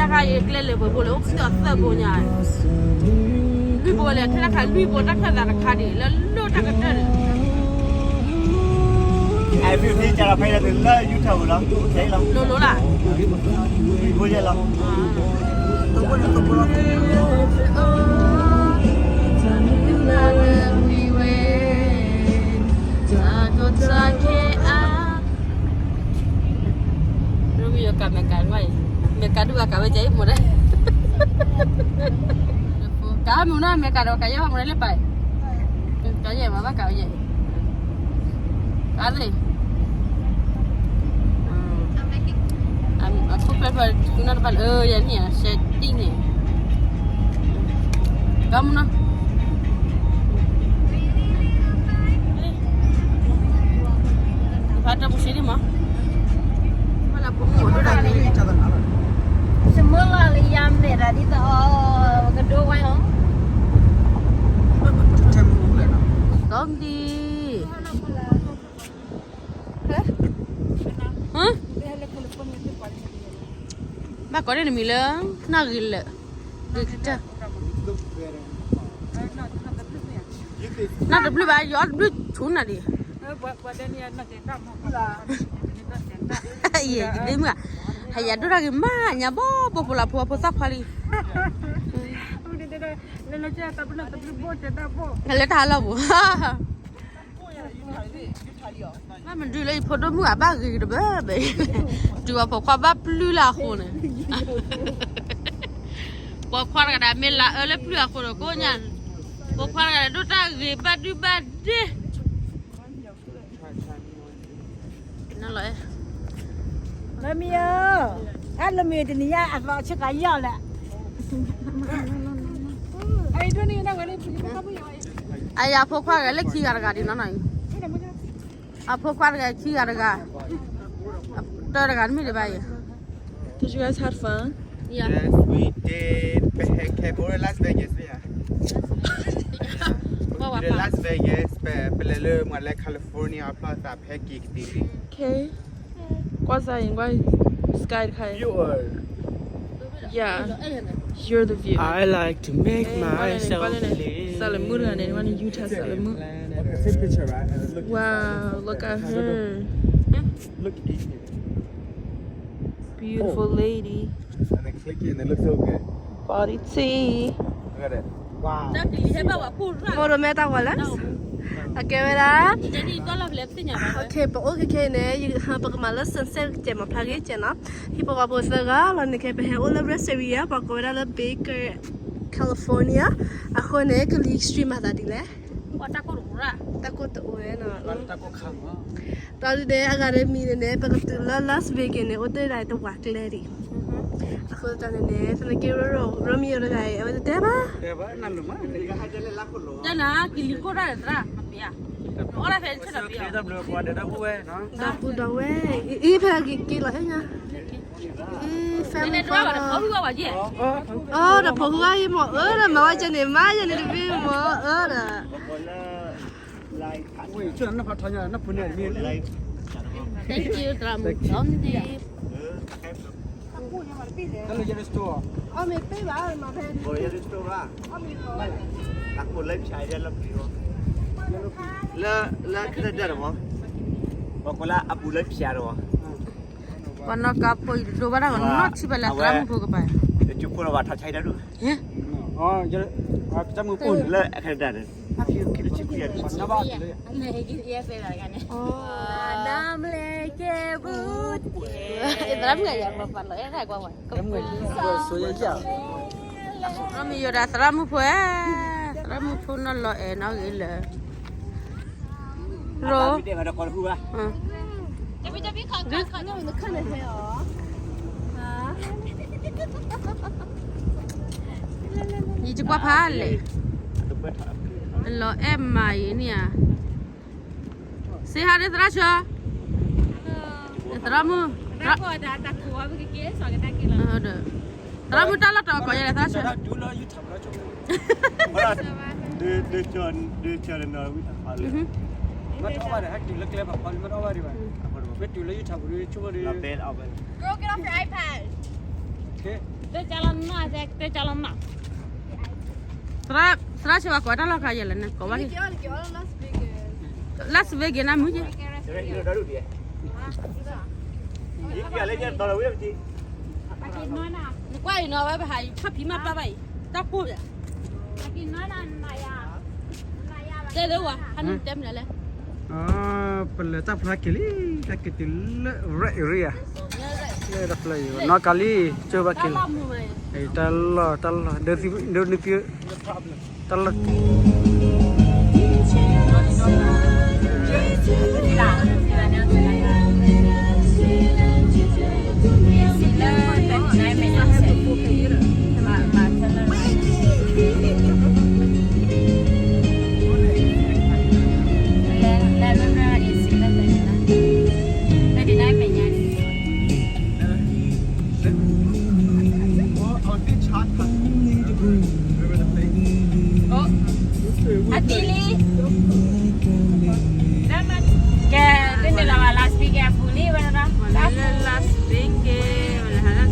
တၢ်ခါအံၤကျဲလၢာ်ပှဲၤဘိလဲၣ် အိၣ်ကသံၣ်အီၤသၢဘိညါ, လွံၢ်ဘိလဲၣ် ထဲတၢ်ခါလွံၢ်ဘိ တၢ်ခၢၣ်သးတခါဒံး လၢလိၣ်တၢ်ကတၢၢ်န့ၣ်, အဲၣ်ဖံဖံ ကၢ်လီၤဖဲလၢ ယူထၢၣ်ပူၤလီၤ, ခဲအံၤလီၤ, လိၤလိၤလီၤ, လွံၢ်ဘိယဲၢ်လီၤ. ရမံယကမဲကၤဝဲအံၤ, မဲကၤဒုးဘၣ်ကးဝဲကဲအံၤမိၢ်ဒဲး, ကးမုၢ်နီၤ မဲကၤဒီးကးယဲၢ်ဘၣ်မိၢ်ဒဲးလၢပၢ်, ကးယဲၢ်မးဘၣ်ကးဝဲယဲၢ်, ကးသ့ၣ်, အခိၣ်ဖျၢၣ်ဖျၢၣ် နတပၢ်လၢ ယဲၢ်နံၣ်ဧါ ရှဲတံၢ်န့ၣ်, ကးမုၢ်နီၤ ဖါတၢ်ပူၤဆံးဒံးမး, စမုလီၤလၢယၤမဲာ်တၢ်ဒ်သိးအီၤ ကဒိဝဲအီၤ, သီဒံး, ဘၣ်ကိးန့ၢ်နမံၤလၢ နီၢ်ဂ့ၤလၢာ်, ဂ့ၤကတၢၢ်, နီၢ်တဘျုးဘၣ် ယအီၣ်တဘျုးဆူၣ်နၤဒံး, ယဒ့မုၢ်, ဟဲယၤဒိၣ်တၢ်ဂ့ၤမး ညါဘီဘိဖိလၢဖိဖိသၣ်ခွါလံ, လၢတၢ်ဟးလီၢ်ပူၤ ဘၣ်မနုၤလၢယဖိဒိၣ်မုၣ်အဘၣ်ဂ့ၤတဘၢဘၢ, တုၤအီၤပိာ်ခွါဘၣ်ပျုၢ်လၢအဃိန့ၣ်, ပိာ်ခွါတဂၤဒီးမ့ၢ်လၢအအၢလၢပျုၢ်အဃိဒီးကိးညါ, ပိာ်ခွါတဂၤဒီးဒိၣ်တၢ်ဂ့ၤဘၣ်ဒုဘၣ်ဒ့, နလီၤ, လၢမံၤဧၢ, အလၢမံၤတနံၤညါအသီဆ့ကၤယီၢ်လဲၣ် အယဖိခွါတဂၤလၢခံဂၤတဂၤဒံးနီၤနီၤအံၤ, အဖိခွါတဂၤခံဂၤတဂၤ, တၢတဂၤတမ့ၢ်ဒံးဘၣ်အံၤ, Did you guys have fun? Yeah. Yes, we did. ပဟဲခဲဖိ Las Vegas မ့ၢ်ဧါ, ပ Las Vegas ပ ပလဲၤလၢမ့ၢ်လၢ California အဖျီၣ်သးဖဲက့ၤကတ့ၢ်လံ. Okay. ကွၢ်စၢ်အံၤ ကွၢ် sky တခါအံၤ You are. Yeah. You're the view. I like to make ကွၢ်လၢန့ၣ် myself ကွၢ်လၢန့ၣ် believe. စးလၢမုၣ်တဂၤန့ၣ် နကွၢ်န့ၣ် ယူထၢ် စးလၢမုၣ် Take a picture, right? And look inside. Wow, look at her. Look in here. Beautiful lady. And then click it and it looks so good. Body tea. Look at it. Wow. မိၢ်ရိၣ်မဲတၢ်ဂီၤလၢ အကဲဝဲဒၣ် Okay, ပအိၣ်ခဲခဲအံၤန့ၣ် ပကမၤလၢ sunset ကဲမၤဖျါဂ့ၤကဲနီၤ, ဟံၣ်ဖိဃီဖိသၢဂၤလီၤန့ၣ် ခဲ ပဟဲအိၣ်လၢ rest area ပှၤကိးဝဲဒၣ်လၢ Baker California အဃိန့ၣ် ကလံၤ street မၤသးဒ်လဲၣ်, တၢ်ကိၢ်တအိၣ်ဝဲနီၤ, တၢ်ဒ်န့ၣ် အဂၤတမံၤန့ၣ်န့ၣ် ပကတုၤလၢ Las Vegas န့ၣ် အိၣ်တ့ၢ်ဒၣ်တဝာ်ကျဲဒံး, အဃိသတးန့ၣ်န့ၣ် သနာ်က့ ရိမံယိၤတဂၤအံၤ အဝဲတတဲဘၣ် တၢ်နၤကလံၤကိၢ်တၢ်ဒီးသရၣ်, အီၣ်ဒၣ်ဖဲဆၢဒီးပယီၤ, ဒီပုၢ်ဒီဝဲၢ်, အံၤဖဲက့ၤက့ၤလီၤဟဲညါ, အံၤ family အီ, အၢ ဒီးဖိဟူအံၤမ့ၢ်အၢဒီး မၤဝဲကဲန့ၣ် မၤယဲန့ၣ်တဘ့ၣ်မ့ၢ်အၢဒီး Thank you သရၣ်မုၣ် အီၣ်မ့ၤ, အီၣ်မ့ၤပ့ၢ်ဘၣ်, လၢ လၢ Canada တမ့ၢ်, ပှၤကိးလၢအပူၤလၢဖၠးတမ့ၢ်, ပှၤနီၢ်ကါဖိအံၤတဒိဘၣ်တၢ်ဂီၤနီထံၣ်ဘၣ်လၢ သရၣ်မုၣ်ဖိကပၤ, တကၠိဖိလီၤဘၣ်ထီၣ်ဆါတၢ်ဒိၣ်, လၢ Canada န့ၣ် သရၣ်မုၣ်ယၤ သရၣ်မုၣ်ဖိဧၢ, သရၣ်မုၣ်ဖိနီၢ်လီၤအဲၣ်နီၣ်ဂ့ၤလၢ ရိ, ယကွၢ်ဖးလဲၣ်, လီၤအဲၣ်မးအံၤန့ၣ်ဧါ, စ့ဟါန့ၣ်သရၣ်ဆၢ, သရၣ်မုၣ်, သရၣ်မုၣ်တၢ်လီၢ်တအိၣ်ကီးယဲလဲၣ်သရၣ်ဆၢ, ဒ်ဆၢဒ်ဆၢ, မ့ၢ်တအီၣ်ဘၣ်ဒီး ဟဲတုၤလၢကျဲဘၣ်ဖီလံ မ့ၢ်တအီၣ်ဘၣ်ဒံးဘၣ်, မ့ၢ်တုၤလၢယူထၣ်ပူၤဒီး ဆိကမိၣ်ဒီး Girl, get off your iPad. တဲကလီၤနီၢ်, တဲကလီၤနီၢ်, သရၣ်ဆၢဘၣ်ကိးတၢ်လီၢ်ခါယဲလဲၣ်န့ၣ် ကိးဘၣ်က့ၤ, Las Vegas နမုၢ်က့ၤ, နကွၢ်အံၤနီၤ ဝဲပဟးထီၣ်ဖံးမးပျၢ်ဘၣ်အံၤ တၢ်ကိၢ်ယၤ, တဲလၢဝဲ ဟးနုၢ်တဲမနုၤလဲၣ်, ပလဲၤတၢ်ဖျါက့ၤလံ, တၢ်က့ၤတုၤလၢ Red Area, လၢတၢ်ဖျါအံၤ နီၢ်ကလံၤ ကၢဘၣ်က့ၤလီၤ, တၢ်လီၢ် တၢ်လီၢ် ဒိနသံ တၢ်လီၢ် အဒံလံ, ကဲ, ဒ်န့ၣ်လီၤ Las Vegas အပူၤလံဝဲဒၣ်, Las Vegas ဝဲဒၣ်, Las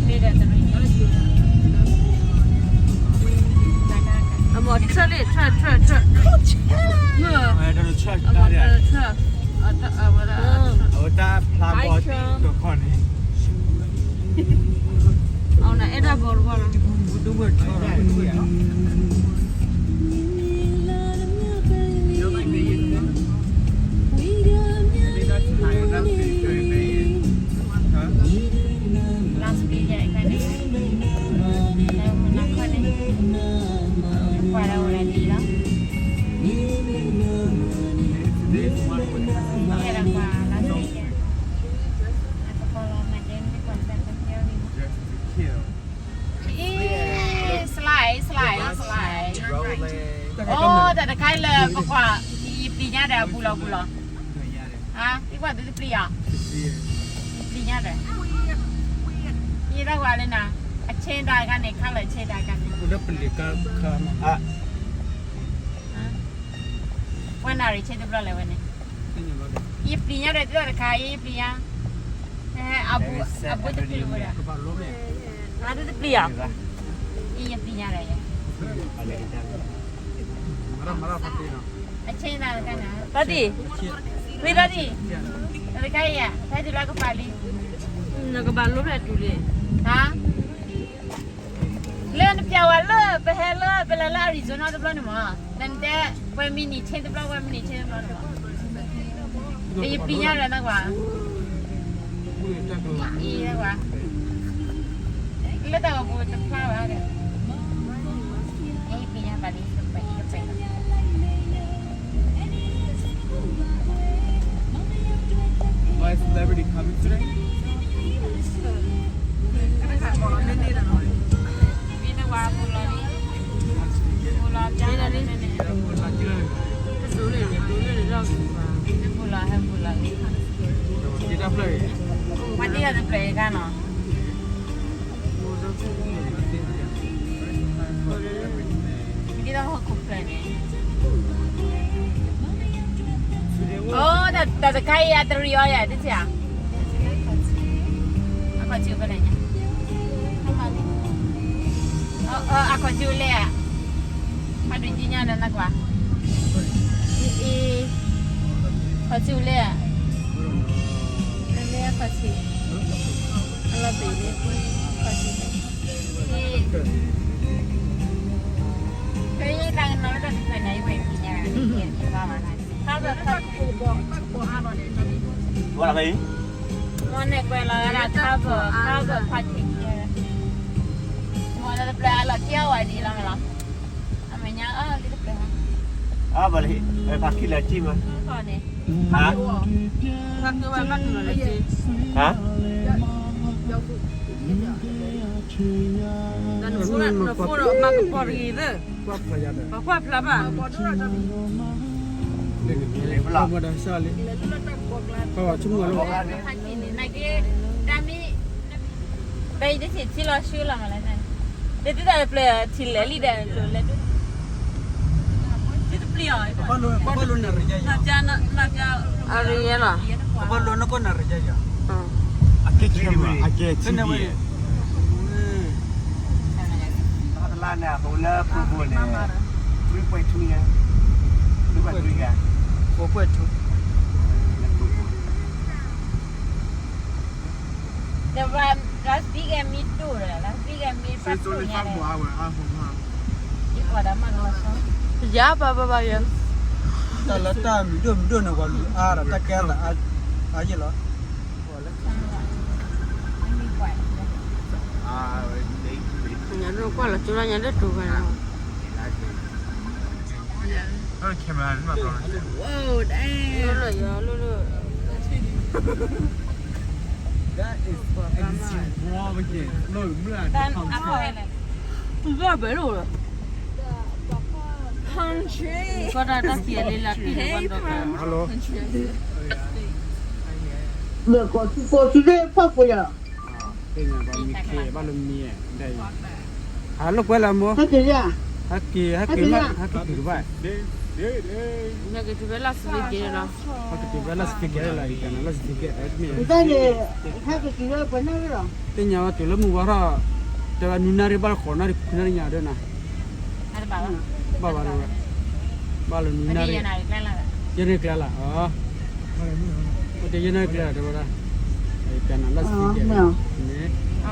Vegas အမ့ၢ် truck န့ၣ် truck, truck, truck, မ့ၢ် truck, အဝဲဒၣ် အဝဲတၢ်ဖျါဘီတံၢ်ကီၢ်န့ၣ် အဝဲဒၣ်အဲၣ်ဒိးဘီတဘီလီၤ. Slide, slide, slide. အိၣ် တၢ်တခါလၢပကွၢ် ယပျံၤညါဒီးအဘူးလီၤဘူးလီၤ. ဟါ, ယကွၢ်သုတပျံၤအီၤ, ယပျံၤညါဒီး, ယတၢ်ကွၢ်လၢနၤ, အဆ့တၢ်တခါန့ၣ် ခါလၢအဆ့တၢ်တခါန့ၣ်, ပှဲၤနၣ်ရံၣ်ဆ့တဘျီလဲၣ်ဝဲန့ၣ်, ယပျံၤညါဒီး တၢ်တခါ ယပျံၤညါ, အဘူးတပျံၤဝဲဒီး, အတပျံၤအီၤ, ယပျံၤညါဒီး အဆ့တၢ်တခါန့ၣ်, တၢ်ဒ်, မ့ၢ်တၢ်ဒ်, တၢ်တခါအံၤ, ဖဲတုၤလၢကပၤလံ, နကဘၣ်လိဖဲတုၤလံ, ဟါ, လၢနပျဲဝဲလၢ ပဟဲလၢ ပလဲၤလၢ Arizona တဘျီန့ၣ်မး, နတဲ ပှဲၤမံးနံးဆ့တဘျီ ပှဲၤမံးနံးဆ့တဘျီ, ယပျံၤညါဒီးနကွၢ်, အံၤနကွၢ်, လၢတၢ်ဂီၤပူၤတဖျါဘၣ်ဒီး, ယပျံၤညါဘၣ်လံ, ယပျံၤညါ Why is celebrity coming today? မ့ၢ်နဝၤပူၤလီၤလံ, ပူၤလီၤပျါလီၤန့ၣ်, ပူၤလီၤဟဲပူၤလီၤလံ, ပှၤတ့အီၤတဖျၢၣ်အခါနီၤ. ဒ်သိးဟီၣ်ခိၣ်ဖျၢၣ်န့ၣ်, အိၣ် တၢ်တခါအံၤ အတရံးအီၤယၤ တထံၣ်ဧါ, အခီၣ်ဆူၣ်ဖဲလဲၣ်ညါ, အခီၣ်ဆူၣ်လဲၣ်ဧါ, ဖးဒိၣ်ကံညါဒီးနကွၢ်, အံၤ, ခီၣ်ဆူၣ်လဲၣ်ဧါ, လၢအခီၣ်ဆူၣ်, အလီၤဘ့ၣ်န့ၣ်, ခီၣ်ဆူၣ်န့ၣ် ဖဲယတၢ်ကနီၤလၢတၢ်တဖျၢၣ်န့ၣ် ယဝဲၢ်ပံၤညါ, ခါဘၣ်ခါ, ဝဲလီၤဖဲအံၤ, မ့ၢ်န့ၣ်ကွဲးလီၤဝဲဒၣ် cover, cover party, မ့ၢ်လၢတဖျၢၣ်အလီၢ်ခံအီၤဝဲဒ်လီၤမ့ၢ်လီၤ, အမဲာ်ညါအီၤလၢတဖျၢၣ်, အဘၣ်လၢ ဖးခံလၢာ်ထံမး, န့ၣ် ဟါ, ဟါ, နဖိမၤကပီၤတဂ့ၤသၢ, ပှၤကွၢ်ဖျါဘၣ်, နက့ၤတၢ်မ့ၢ် ဘဲအံၤတထံၣ်ထံလီၤဆှုလီၤမးလဲၣ်, တတုၤတၢ်တဖျၢၣ်ထံၣ်လဲၣ်လံဒီးလဲၤဒၣ်, တပျံၤအီၤ အရယဲလီၤ. အကဲထံဝဲ အကဲထံဝဲ တလါန့ၣ် အဟိလၢပူၤပူၤန့ၣ် three point two ညါ three point three ညါ four point two. The Las Vegas မ့ၢ်ဒိၣ်ဒီး Las Vegas မ့ၢ်ပှၤဒိၣ်ညါဒီး ယပှၤဒါမၤကလီၤဆီ ယပှၤဘၣ်ဘၣ်ယဲ တၢ်လၢတၢ်မုာ်ဒိၣ်မုာ်ဒိၣ်န့ၣ် ပှၤလူၤအါဒီးတၢ်ကဲသးအါယဲလီၤ. ညါဒိၣ်ကွၢ်လီၤကၠိလီၤညါဒိၣ်တူၤဝဲနီၤ Whoa, damn. လၢလၢယီၤလၢလၢ That is extravagant. ဘၣ်ဘဲလိာ်လၢ Country. ကီၢ်တၢ်တၢ်ကံၢ်လၢလၢပံၢ်လၢကီၢ်ဒီး Hello. မ့ၢ်ကီၢ်သူၣ်ကိၢ်သူၣ်လၢဖၣ်ပူၤယၤ သ့ၣ်ညါဘၣ်မ့ၢ်ခ့ဘၣ်လၢမံၤဒ်အံၤ ဟးလိာ်ကွဲလၢမိၢ် ဟဲက့ၤယၤ ဟဲက့ၤ ဟဲက့ၤ ဟဲက့ၤ ဟဲက့ၤတုၤဘၣ် ဟဲက့ၤတုၤဖဲလၢစပံးက့ၤလီၤ ဟဲက့ၤတုၤဖဲလၢစပံးက့ၤလီၤ ယကနၤလၢစပံးက့ၤ တၢ်န့ၣ် ဟဲက့ၤတုၤလၢပှဲၤနၢ်ရံၣ်လီၤ သ့ၣ်ညါဘၣ်တုၤလၢမုၢ်ဝါထီၣ် တဲဝဲနွံနၣ်ရံၣ်ဘၣ်လၢဃိးနၣ်ရံၣ်ခွံနၣ်ရံၣ်ညါဒၣ်နၤ ဘၣ်ဘၣ်ဒၣ်ဝဲ ဘၣ်လၢနွံနၣ်ရံၣ် ယဲၢ်နၣ်ရံၣ်ကျဲလၢ အိၣ်တ့ၢ်ယဲၢ်နၣ်ရံၣ်ကျဲလၢတဲဝဲဒၣ် ကနၤလၢစပံးက့ၤ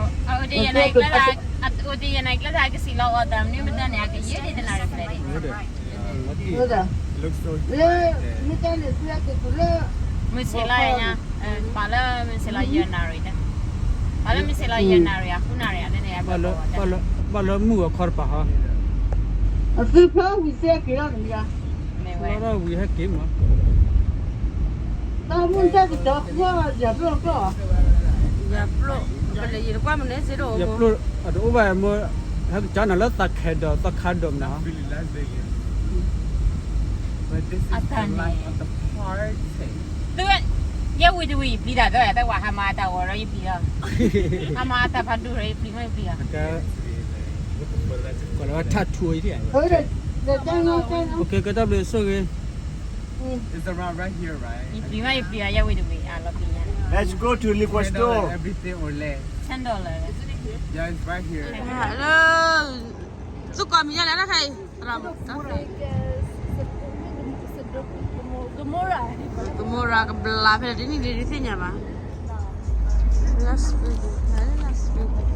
အိၣ်တ့ၢ်ယဲၢ်နၣ်ရံၣ်ကျဲလၢ အအိၣ်တ့ၢ်ယဲၢ်နၣ်ရံၣ်ကျဲလၢ အကစံးလီၤအီၤတၢ်မနုၤမတၤန့ၣ် အကယဲၢ်တ့ၢ်တနၣ်ရံၣ်ကျဲန့ၣ် လၢ မ့ၢ်တၢ်န့ၣ် မ့ၢ်စ့လီၤညါ ပှၤလၢမ့ၢ်စ့လီၤယဲၢ်နၣ်ရံၣ်န့ၣ် ပှၤလၢမ့ၢ်စ့လီၤယဲၢ်နၣ်ရံၣ် အဃုနၣ်ရံၣ်အဒ်န့ၣ် ဘၣ်လၢမုၢ်အခီတပၤဟီ အသုဖျီဝံၤစ့က့ၤလီၤန့ၣ် ဖျီထီၣ်ဝံၤဟဲက့ၤမး တၢ်မုၢ်တၢ်ကတီၤ ယၤပျိၢ်ကီၢ် ယၤပျိၢ် ပလဲၤယံၤတကွၢ်မနုၤစ့တအိၣ် ယၤပျိၢ် အတအိၣ်ဘၣ်မ့ၢ် ဟဲကစၢ်နၤလၢသးခဲဒီးသးခါဒီးမနုၤ အတၢ်န့ၣ် သု ယဲဝံၤတဝံၤ ယပျံၤတၢ်ဒီး တၢ်ဝဲဟးမၤအတၢ်ဂီၤဒီးယပျံၤလီၤ ဟးမၤအတၢ်ဖးဒိၣ်ဒီးယပျံၤမ့ၢ်ယပျံၤလီၤ ကလၢထးထူအံၤ OK ကတၢ်ဘျုးဆိၣ်ဂ့ၤ It's around right here, right? ယပျံၤမ့ၢ်ယပျံၤလီၤ ယဲဝံၤတဝံၤ အလီၤပျံၤညါ Let's go to liquor store. Everything or less. Ten dollar. Yeah, it's right here. Hello. သုကိးမံၤညါလဲၣ်တခါအံၤ Vegas, Sedona, Gomorrah, Gomorrah ကဘျးဖဲဒ်န့ၣ်ဒ်သ့ၣ်ညါဘၣ် Las Vegas, Las Vegas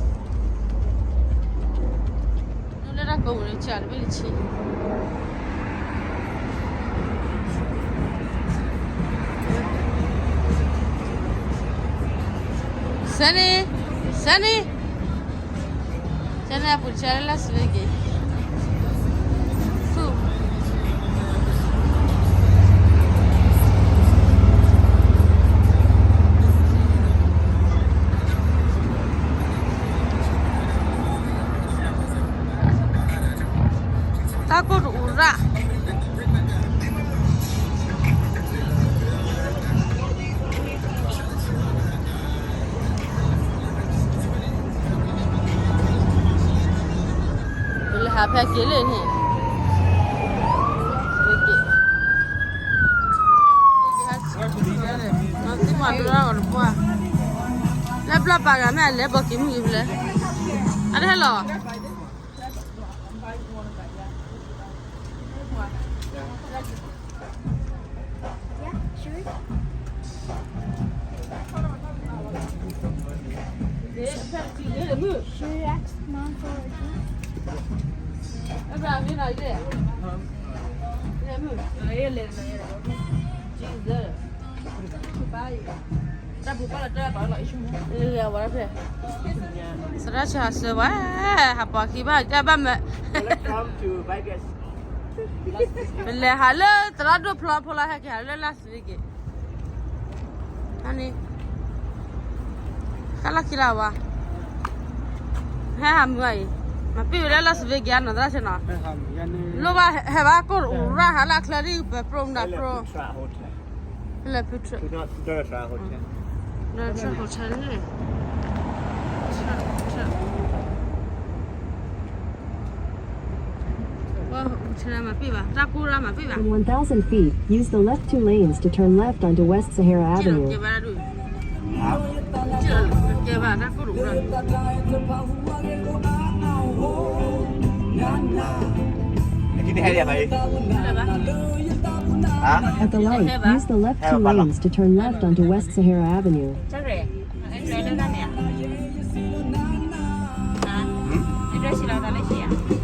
လၢတၢ်ကိးမုၢ်လၢဆၢတဘ့ၣ်လၢဆံ Sunny, Sunny. Sunny အပူၤတဆၢလၢ Las Vegas. တၢ်ကိၢ်တအူရၣ် ပလဲၤဟးဖဲက့ၤလၢန့ၣ် လၢဘျီၣ်ပာ်ဂၤမ့ၢ်အလဲၤဘီက့ၤမုၢ်က့ၤဖဲလဲၣ် အတဟဲလီၤ Yeah, sure. Should we ask mom for a drink? Sriracha စၢၤဝဲ ဟးပှၤခံဘၣ် ကဲဘၣ်မး Welcome to Vegas. ပလဲၤဟးလၢသရၣ်ဒိၣ်ဖျီဖိလီၤ ဟဲက့ၤဟးလၢ Las Vegas န့ၣ် ဟဲလီၤခံလီၤဝဲ ဟဲဟးမုာ်အံၤ မၤပ့ၢ်ဝဲလၢ Las Vegas နီၤ သရၣ်ဆဲနီၤ လိၣ်ဘၣ်ဟဲဘၣ်ကိၢ်တအူရၣ် ဟးလၢအချၢဒ်ပၢၤပြိမတၤပြိ လၢဖုထြၢၣ် လၢထြၢၣ် hotel န့ၣ် ထြၢၣ် ထြၢၣ် ဝဲ မၤပ့ၢ်ဘၣ်, တၢ်ကိၢ်ရၢ်မၤပ့ၢ်ဘၣ်. In one thousand feet, use the left two lanes to turn left onto West Sahara Avenue. ကဲဘၣ်တၢ်ကိၢ်ရၢ်. At the light, use the left two lanes to turn left onto West Sahara Avenue. အဒရၢၣ်ဆံလီၤသးလၢဆံဧါ.